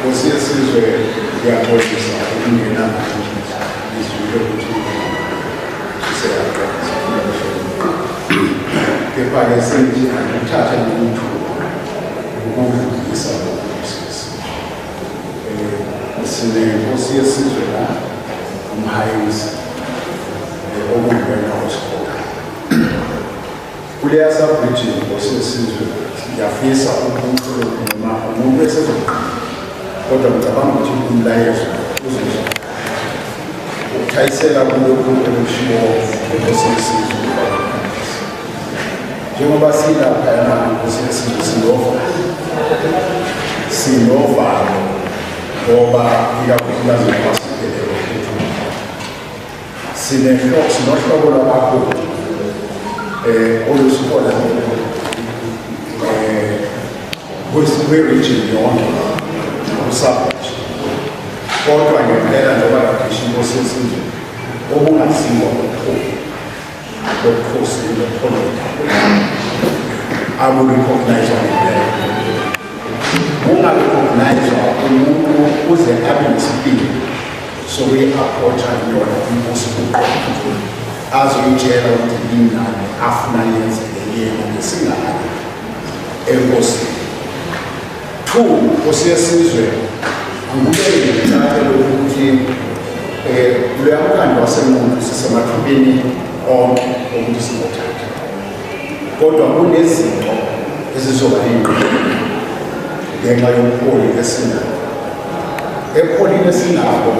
Nkosi yesizwe ngiyaxolisa ukungena ngizwile ukuthi useyaqeda kepha-ke sengithi angithathe leli thuba ukudlulisa lokhu sinenkosi yesizwe la umhayisi okungena osikhona kuleya sub-region nkosi yesizwe ngiyafisa umuntu noma umuntu esezoqala kodwa ngicabanga ukuthi umlayezo uzozwa ukuthayisela kulokhu okushiwo nkosi yesizwe njengoba silaphayana nkosi yesizwe sinovalo sinovalo ngoba ikakhulukazi ngoba siphelele sinehlobo sinohlobo lwabaholi olusihola kwi-region yonke nakusabhuti kodwa ngempela njengoba kade isho inkosi yesizwe obungaziwa ubuholi bobukhosi lobuholi abu-recognize ngempela bunga-recognize umuntu uze abe nesipilo sokuyi-approacha yona inkosi uqobo azoyitshela ukuthi yinani afuna yenzeke yena ngesingane enkosini. Two, nkosi yesizwe angikubeke ngicace lokhu ukuthi loya mkhandlu wasemuntu sisemathubeni onke okuthi singothatha kodwa kunezinto ezizoba yingqondo ngenxa yobuholi esinabo. Ebuholini esinabo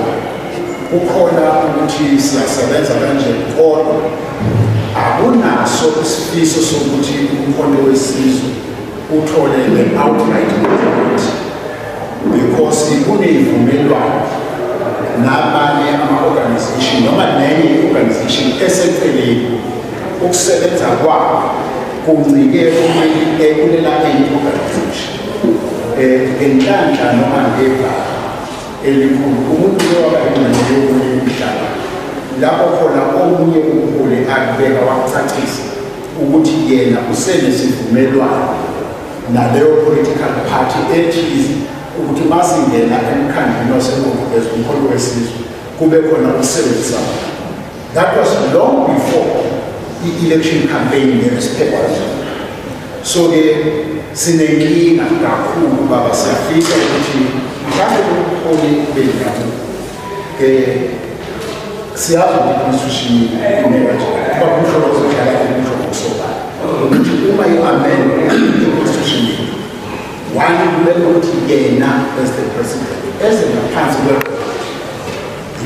kukhona ukuthi siyasebenza kanje kodwa akunaso isifiso sokuthi umkhonto wesizwe uthole the outright majority because kunezivumelwano nabanye ama-organization noma nenye i-organization eseceleni ukusebenza kwabo kuncike kulela enye i-organization. Ngenhlanhla noma ngebhadi elikhulu umuntu waba ingxenye yomunye umhlaba lapho khona omunye umholi akubeka wakucacisa ukuthi yena usenesivumelwano naleyo political party ethize ukuthi masingena emkhandlwini waseNgqungquthela umkhonto wesizwe kube khona ukusebenzisana. That was long before i-election campaign esiphekwa. So-ke sinenkinga kakhulu baba, siyafisa ukuthi mhlawumbe ubuholi bendabuko siyazi ukuthi i-constitution ime kanjani, kuba kusho lokho kudlala ukusho ngokusobala ukuthi uma i-amend i-constitution yethu, one, kumele ukuthi yena as the president eze ngaphansi kwe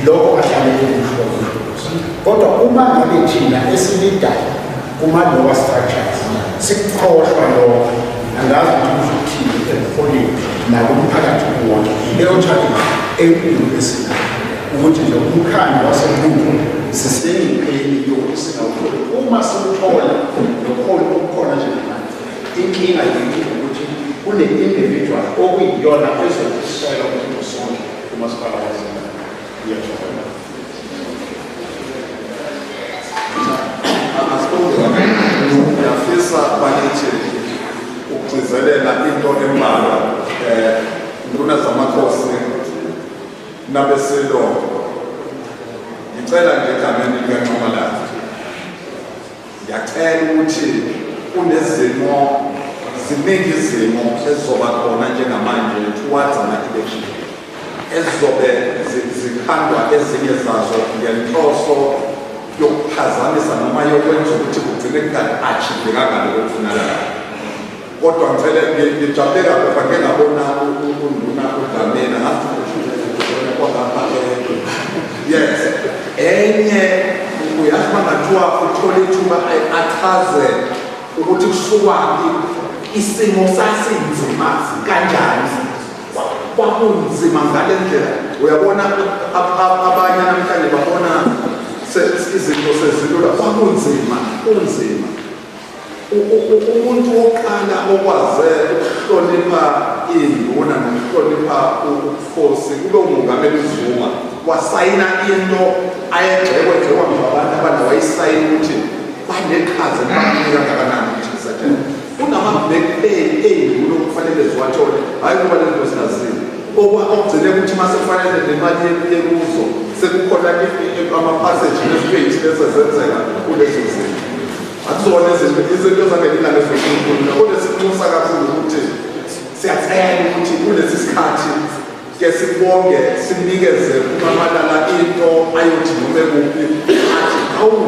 lokho ahlale ekusho kusho. Kodwa uma ngabe thina esilidayo kuma-lower structures sikukhohlwa lokho, angazi ukuthi kusho ukuthini ebuholini nakumphakathi wonke. Leyo challenge enkulu esinayo ukuthi nje umkhandlu waseNquthu sisengcupheni yokuthi singawutholi. Uma siwuthola nobuholi obukhona njengamanje, inkinga yethu ukuthi kune-individual okuyiyona ezokusela umthetho sonke kumasipala waseNquthu. Ngiyathokoza. Asibonge kakhulu. Ngiyafisa bakithi ukugcizelela into embalwa nduna zamakhosi nabesilo, ngicela nje egameni likaNxamalala, ngiyacela ukuthi kunezimo, ziningi izimo ezizoba khona njengamanje towards ama-election ezizobe zikhandwa ezinye zazo ngenhloso yokuphazamisa noma yokwenza ukuthi kugcine kunga-achievekanga lokho okufunakalayo. Kodwa ngicele, ngijabule kabi ngoba ngike ngabona unduna uDlamini, angazi kwangapha yes, enye uyazi uma ngathiwa uthole ithuba achaze ukuthi kusukwaphi isimo sasinzima kanjani, kwakunzima ngale ndlela. Uyabona abanye namhlanje babona izinto sezilula, kwakunzima, kunzima. Umuntu wokuqala okwaze ukuhlonipha iy'nduna nokuhlonipha ubukhosi kube uMongameli Zuma, wasayina into ayegxekwe gxekwa ngabantu abanye, wayisayina ukuthi baneqhaza elibaluleke kangakanani ukuthi kusetshenzwe. Kunama-back pay ey'nduna okufanele ziwathole, hhayi kuba lezi zinto singazile okugcine ukuthi uma sekufanele nemali yekuzo sekukhona ama-passage nezipage bese zenzeka kulezo zinto. Akuzona izinto izinto zangelilanga ezokukhuluma, kodwa sinxusa kakhulu ukuthi siyacela ukuthi kulesi sikhathi ke sibonge sinikeze uMamalala into ayothi noma ekuphi athi hawu,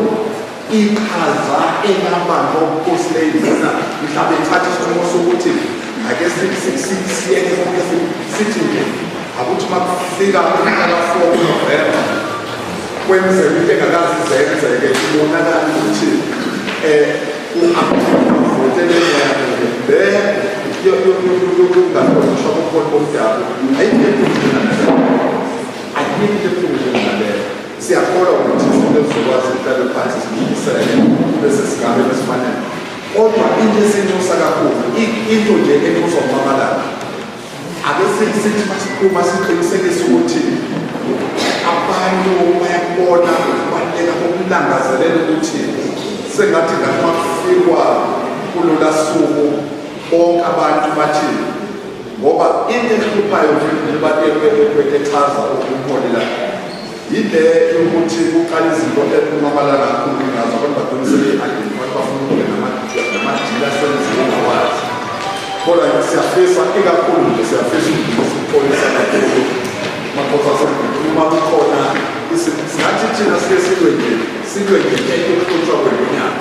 iqhaza elabanjwa ubukhosi leyinduna, mhlawumbe ithatha isinqumo sokuthi ake siyeke konke, sithi nje akuthi uma kufika umhla ka-4 Novemba kwenzeka into engakaze izenzeke, ibonakala ukuthi um le yokungahlonishwa kobuholi bomdabu ayikho njenganaleyo, ayikho into ebuhlungu njenganaleyo. Siyakholwa ukuthi izinto ezizokwazi ukuhlale phansi zilungiseke bese sigabeni esifanele. Kodwa into esinxusa kakhulu, into nje enxuswa uMamalala, ake sithi masiphuma siqinisekise ukuthi abantu bayakubona ukubaluleka kokulangazelela ukuthi sengathi ngathi makufikwa kulola suku bonke abantu bathi, ngoba into ehluphayo nje njengoba echaza umholi la, yile yokuthi kuqala izinto ekumabalala kakhulu ngazo, abantu bagcine sebe-identify abantu bafuna ukube namadila asenziwe ngawazi. Kodwa siyafisa ikakhulu nje, siyafisa ukuxolisa kakhulu makhosi asemdini uma kukhona singathi thina sike silwe nje, silwe nje ukuhlutshwa kwengonyama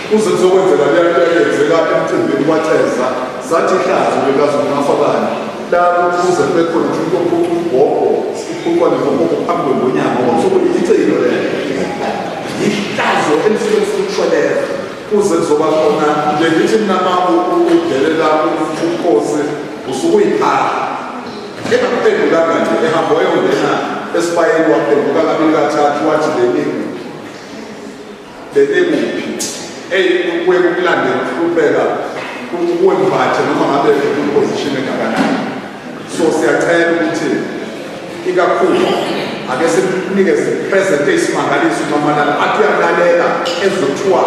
kuze kuzokwenzeka leya nto eyenzeka emcimbini kwaCeza, sathi ihlazo likaZulu la kuze kube khona ukuthi umuntu ophuca ugogo uphucwa negogo phambi kwengonyama, ngoba kusuke icilo lelo, ihlazo elisuke lifuna kuze kuzoba khona nje. Ngithi mina ma udelela ubukhosi usuke uyiphala. Engakuphendulanga nje, ehamba wayongena esibayeni, waphenduka kabili kathathu, wathi lenikuphi? Eyi, kuye kukulandela ukuhlupheka. ukwembathe noma ngabe uposition engakanani. So siyacela ukuthi ikakhulu ake sinikeze present eyisimangaliso uMamalala athi uyalalela ezothiwa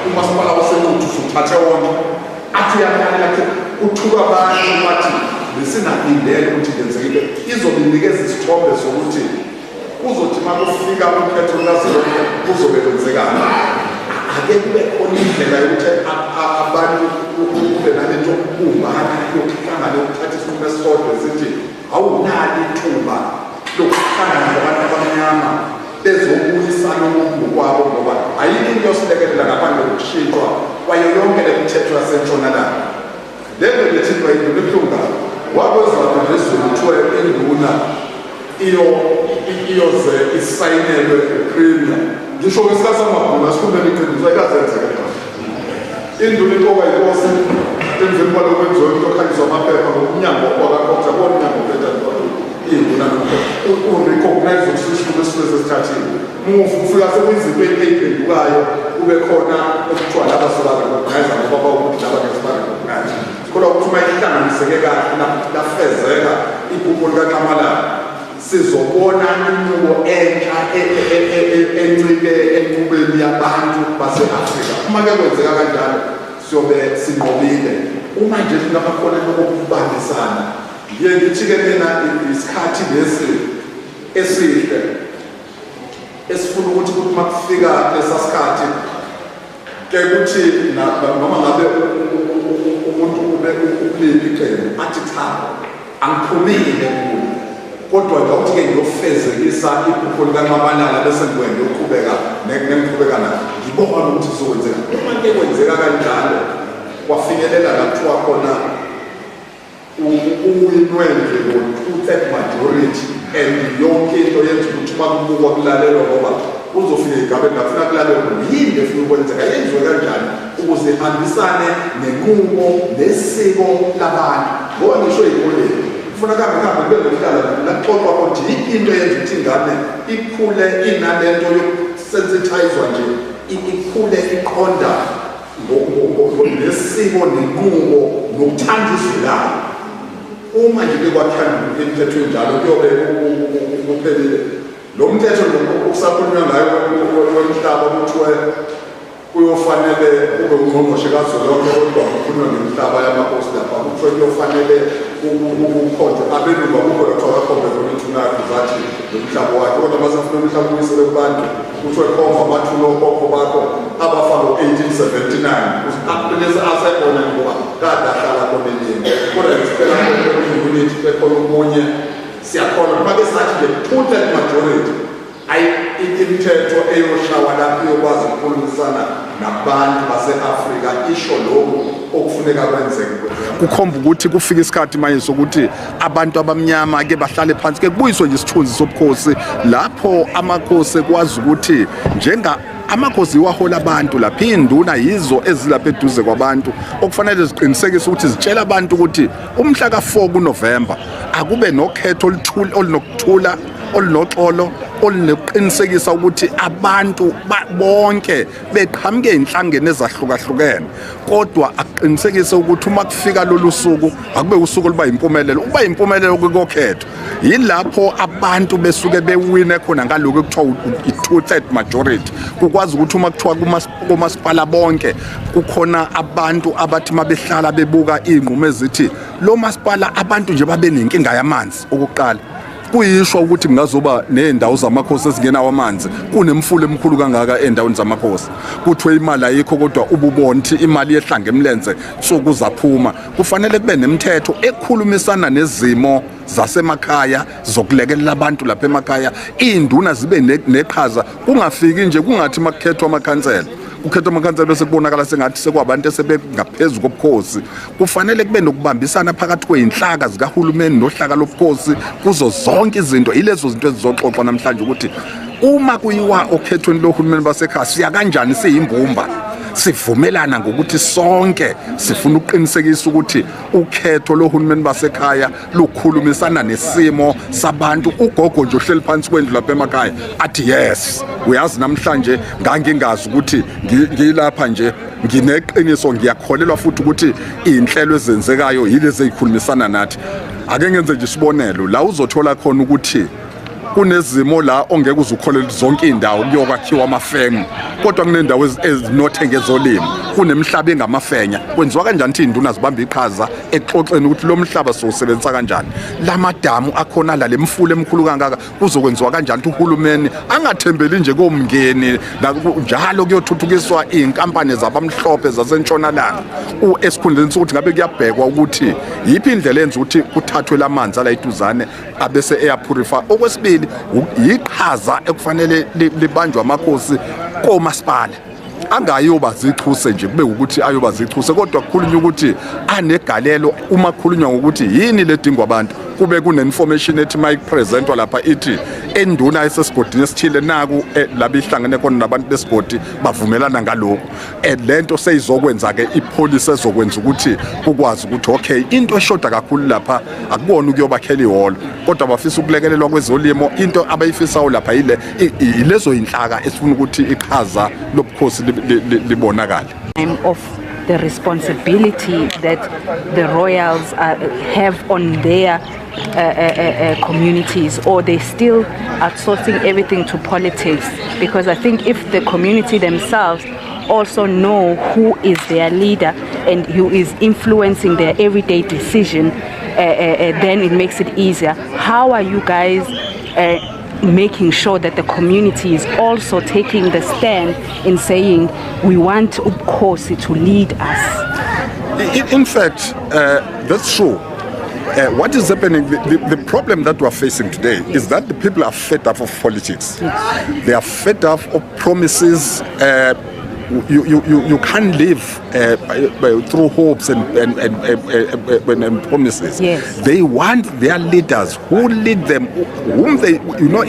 umasipala waseNquthu usuthathe wonke, athi uyalalela athi uthuka abantu bathi besingalindele ukuthi kwenzeke into izobe inikeza isithombe sokuthi kuzothi uma kufika ukhetho lukazwelonke kuzobe kwenzekani. Ake kube khona indlela yokuthi abantu kube nalento yokubumbana, yokuhlangana, yokuthatha isinqumo esisodwa esithi awunalo ithuba lokuhlangana nabantu abamnyama bezobuyisana ubuntu kwabo, ngoba ayikho into yosilekelela ngaphandle kokushintshwa kwayo yonke le mithetho yasentshonalanga. Le nto lethintwa induna ibuhlungu kabi. Wakwezwaphi nje ezweni kuthiwa induna iyo iyoze isayinelwe uPremier? Ngisho ngesikhathi samabhunu, asikhulumeni iqiniso, ayikazenzeka lento. Induna iqokwa yinkosi, emveni kwalokho kwenziwa into okhanjiswa amaphepha ngomnyango wakaCogta, kuwona umnyango ophethe iy'nduna u-recognize ukuthi isinqumo esisuke sesithathiwe. Mufu kufika sekuyizinto ey'phendukayo, kube khona okuthiwa laba soba-recognize ngoba bawukuthi laba ngeke siba-recognize. Sikholwa ukuthi uma ihlanganiseke kahle lafezeka iphupho likaNxamalala, sizobona inqubo entsha encike enqubeni yabantu base-Afrika. Uma-ke kwenzeka kanjalo siyobe sinqobile. Uma nje kungaba khona lokubambisana, ngiye ngithi-ke mina isikhathi lesi esihle esifuna ukuthi kuthi uma kufika lesa sikhathi ke kuthi noma ngabe umuntu ube ukuliphi iqembu athi cha, angiphumile kulo, kodwa nje awuthi-ke ngiyofezekisa iphupho likaNxamalala bese ngibuye ngiyoqhubeka nengiqhubeka nayo, ngibona ukuthi kuzokwenzeka. Uma ke kwenzeka kanjalo kwafinyelela la kuthiwa khona uwinwe nje ngo-two-third majority and yonke into yenza ukuthi uma kubukwa kulalelwa, ngoba kuzofika igabeni lafuna kulalelwa yini efuna ukwenzeka, yenziwe kanjani ukuze ihambisane nenqubo nesiko labantu. Ngoba ngisho ey'koleni kufuna kuhambe kuhambe kube nokuhlala lakuxoxwa kodwa yiphi into eyenza ukuthi ingane ikhule inalento yokusensitayizwa nje, ikhule iqonda nesiko nenqubo nokuthanda izwe layo. Uma nje bekwathanda imithetho enjalo kuyobe kuphelile. Lo mthetho lo okusakhulunywa ngayo wemhlaba kuthiwe kuyofanele kube ungqongqoshe kazwelonke, kodwa kukhulunywa ngemihlaba yamakhosi lapha, kuthiwe kuyofanele kukhonjwe abelungu, akukho la kuthiwa kakhombe khona ithuna yakhe zathi lo mhlaba wakhe, kodwa masefuna umhlaba ubuyiselwe kubantu kuthiwe khomba amathuna okhokho bakho abafa ngo-1879 lesi asekhona ngoba kade ahlala khona elinye, kodwa ngisicela khona unity bekhona omunye. Siyakholwa noma ke sathi nje two-third majority, ayi, imithetho eyoshawa lapho iyokwazi ukukhulumisana nabantu base-Afrika, isho lokhu okufuneka kwenzeke. Kukhomba ukuthi kufika isikhathi manje sokuthi abantu abamnyama ke bahlale phansi, ke kubuyiswe nje isithunzi sobukhosi, lapho amakhosi ekwazi ukuthi njenga amakhosi iwahola abantu lapha, iy'nduna yizo ezilapha eduze kwabantu okufanele ziqinisekise ukuthi zitshela abantu ukuthi umhla ka-4 kuNovemba akube nokhetho olunokuthula, olunoxolo, olunokuqinisekisa ukuthi abantu bonke beqhamuke ey'nhlangeni ezahlukahlukene, kodwa akuqinisekise ukuthi uma kufika lolu suku akube usuku oluba yimpumelelo. Ukuba yimpumelelo kokhetho yilapho abantu besuke bewine khona ngalokhu ekuthiwa i-two-third majority, kukwazi ukuthi uma kuthiwa komasipala bonke kukhona abantu abathi uma behlala bebuka iy'nqumo ezithi lo masipala abantu nje babe nenkinga yamanzi okokuqala, kuyishwa ukuthi kungazoba ney'ndawo zamakhosi ezingenawo amanzi, kunemfula emikhulu kangaka ey'ndaweni zamakhosi. Kuthiwe imali ayikho, kodwa ububona ukuthi imali yehla ngemlenze nsuku zaphuma. Kufanele kube nemithetho ekhulumisana nezimo zasemakhaya zokulekelela abantu lapha emakhaya, iy'nduna zibe neqhaza, kungafiki nje kungathi uma kukhethwa amakhansela, kukhethwa amakhansela bese kubonakala sengathi sekwabantu esebengaphezu kobukhosi. Kufanele kube nokubambisana phakathi kwey'nhlaka zikahulumeni nohlaka lobukhosi kuzo zonke izinto. Ilezo zinto ezizoxoxwa namhlanje, ukuthi uma kuyiwa okhethweni lohulumeni basekhaya siya kanjani siyimbumba. Sivumelana ngokuthi sonke sifuna ukuqinisekisa ukuthi ukhetho lohulumeni basekhaya lukhulumisana nesimo sabantu. Ugogo nje ohleli phansi kwendlu lapha emakhaya athi, "Yes, uyazi, namhlanje ngangingazi ukuthi ngilapha nje, ngineqiniso, ngiyakholelwa futhi ukuthi iy'nhlelo ezenzekayo yilezi ey'khulumisana nathi." Ake ngenze nje isibonelo la uzothola khona ukuthi kunezimo la ongeke uze ukholele zonke iy'ndawo kuyokwakhiwa amafemu, kodwa kunendawo ezinothe ngezolimo, kunemhlaba engamafenya. Kwenziwa kanjani ukuthi iy'nduna zibambe iqhaza exoxeni ukuthi lo mhlaba siwusebenzisa kanjani, la madamu akhona la, le mfula emkhulu kangaka, kuzokwenziwa kanjani ukuthi uhulumeni angathembeli nje komngeni njalo kuyothuthukiswa iy'nkampani zabamhlophe zasentshonalanga, esikhundleni sokuthi ngabe kuyabhekwa ukuthi yiphi indlela enza ukuthi kuthathwe lamanzi ala iduzane abese eya-purify. Okwesibili, yiqhaza ekufanele libanjwe amakhosi komasipala, angayoba zichuse nje kube ukuthi ayoba zichuse, kodwa kukhulunywa ukuthi anegalelo uma kukhulunywa ngokuthi yini ledingwa abantu, kube kune-information ethi uma iku-presentwa lapha ithi enduna esesigodini esithile naku labe ihlangene khona nabantu besigodi bavumelana ngalokhu. Lento seyizokwenza-ke i-policy ezokwenza ukuthi kukwazi ukuthi okay, into eshoda kakhulu lapha akubona ukuyobakhela ihholo, kodwa bafisa ukulekelelwa kwezolimo. Into abayifisayo lapha yile yilezo yinhlaka esifuna ukuthi iqhaza lobukhosi libonakale. Of the responsibility that the royals have on their communities, or they still outsourcing everything to politics? Because I think if the community themselves also know who is their leader and who is influencing their everyday decision, then it makes it easier. How are you guys making sure that the community is also taking the stand in saying we want Ubukhosi to lead us? In fact, that's true. What is happening, the problem that we are facing today is that the people are fed up of politics. They are fed up of promises. You can't live through hopes and promises. They want their leaders who lead them, whom they,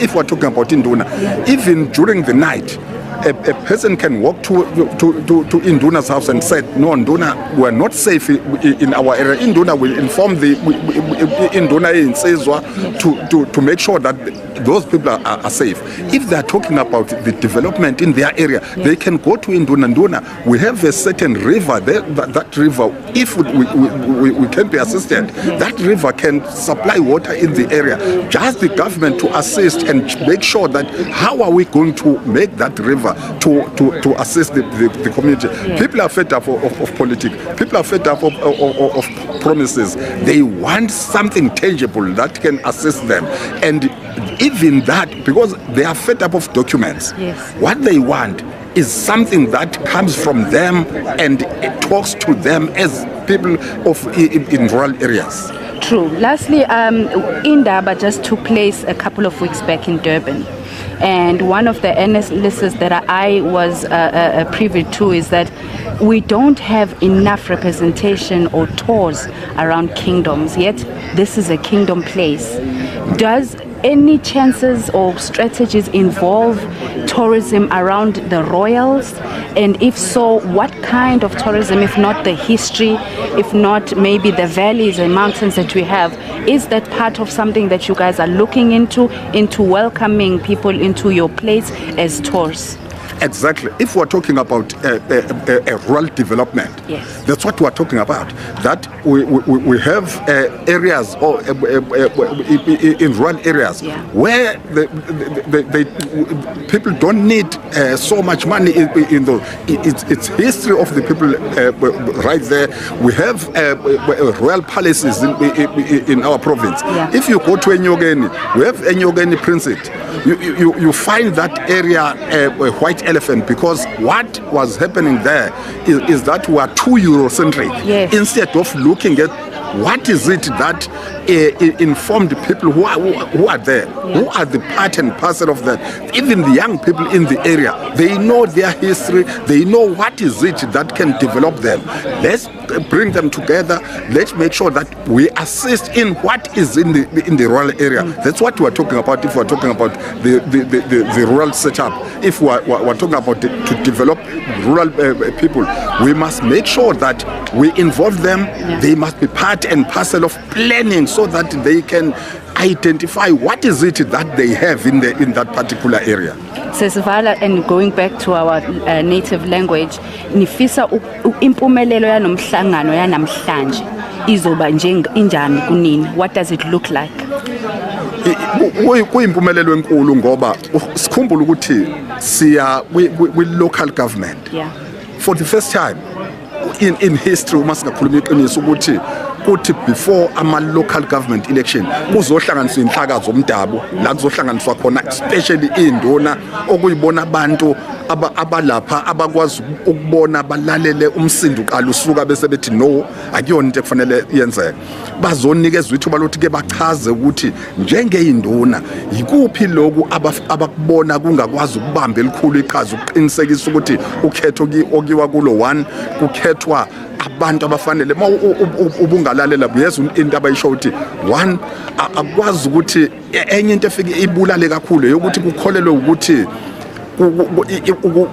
if we're talking about Induna, even during the night, a person can walk to Induna's house and say, "No, Induna, we're not safe in our area." Induna will inform the Induna insizwa to make sure that those people are safe. If they are talking about the development in their area, they can go to Induna. "Nduna, we have a certain river there, that river, if we can be assisted, that river can supply water in the area. Just the government to assist and make sure that how are we going to make that river to assist the community." People are fed up of politics. People are fed up of promises. They want something tangible that can assist them. And even that, because they are fed up of documents. What they want is something that comes from them and it talks to them as people of in rural areas. True. Lastly, Indaba just took place a couple of weeks back in Durban. And one of the analysis that I was privy to is that we don't have enough representation or tours around kingdoms, yet this is a kingdom place. Does any chances or strategies involve tourism around the royals? And if so, what kind of tourism, if not the history, if not maybe the valleys and mountains that we have? Is that part of something that you guys are looking into welcoming people into your place as tours? Exactly. If we're talking about a rural development, that's what we're talking about. That we have areas or in rural areas where the people don't need so much money in those. It's history of the people right there. We have royal palaces in our province. If you go to Enyokeni, we have Enyokeni Princess. You find that area a white elephant, because what was happening there is that we are too Eurocentric. Instead of looking at what is it that informed people who are there, who are the part and parcel of that. Even the young people in the area, they know their history, they know what is it that can develop them. Let's bring them together. Let's make sure that we assist in what is in the rural area. That's what we are talking about if we are talking about the rural setup. If we are talking about to develop rural people, we must make sure that we involve them. They must be part and parcel of planning so that they can identify what is it that they have in that particular area. Sesivala and going back to our native language, nifisa impumelelo yanomhlangano yanamhlanje izoba njeng injani kunini? What does it look like? Kuyimpumelelo enkulu ngoba sikhumbule ukuthi siya kwi local government for the first time in history, uma singakhuluma iqiniso, ukuthi kuthi before ama local government election kuzohlanganiswa inhlaka zomdabu, la kuzohlanganiswa khona especially induna, okuyibona abantu abalapha abakwazi ukubona, balalele umsindo uqala usuka bese bethi, "No, akuyona into ekufanele yenzeke." Bazonikezwa ithuba lokuthi ke bachaze ukuthi njengeyinduna yikuphi lokhu abakubona kungakwazi ukubamba elikhulu iqhaza ukuqinisekisa ukuthi ukhetho okiwa kulo one kukhethwa abantu abafanele. Ma ubungalalela buyezwa into abayisho ukuthi one, akwazi ukuthi enye into efike ibulale kakhulu yokuthi kukholelwe ukuthi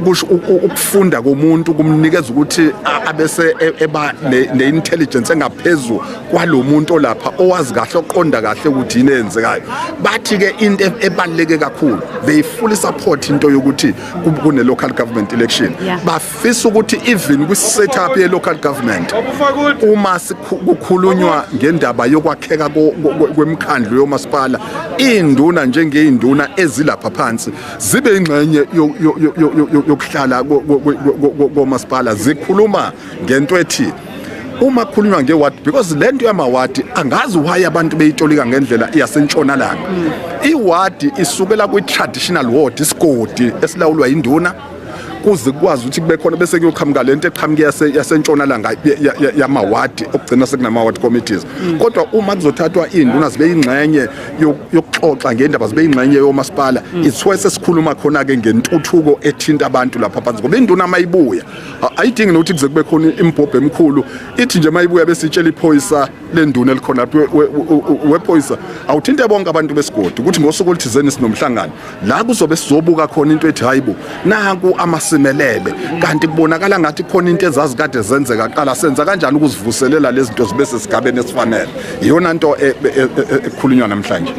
kusho ukufunda komuntu kumnikeza ukuthi abese eba ne-intelligence engaphezulu kwalo muntu olapha owazi kahle, oqonda kahle ukuthi yini eyenzekayo. Bathi ke into ebaluleke kakhulu, they fully support into yokuthi kune local government election. Bafisa ukuthi even kwi-setup ye-local government, uma kukhulunywa ngendaba yokwakheka kwemikhandlu yomasipala, induna njengeyinduna ezilapha phansi zibe ingxenye yokuhlala komasipala, zikhuluma ngento ethi uma kukhulunywa ngeward, because lento yamawadi angazi why abantu beyitolika ngendlela yasentshonalanga. Iwadi isukela kwi-traditional ward, isigodi esilawulwa yinduna, kuze kukwazi ukuthi kube khona bese kuyoqhamuka lento eqhamuke yasentshonalanga yamawadi, okugcina sekunama-ward committees. Kodwa uma kuzothathwa iy'nduna zibe yingxenye yokuxoxa ngendaba, zibe yingxenye yomasipala, ithiwe sesikhuluma khona-ke ngentuthuko ethinta abantu lapha phansi, ngoba induna mayibuya ayidingi nokuthi kuze kube khona imibhobho emikhulu. Ithi nje mayibuya bese itshela iphoyisa lenduna elikhona lapho, wephoyisa, awuthinte bonke abantu besigodi ukuthi ngosuku oluthizeni sinomhlangano la kuzobe sizobuka khona into ethi, hayibo, nanku amasimelele, kanti kubonakala ngathi khona into ezazi kade zenzeka kuqala, senza kanjani ukuzivuselela lezi zinto zibe sesigabeni esifanele? Iyona nto ekhulunywa namhlanje.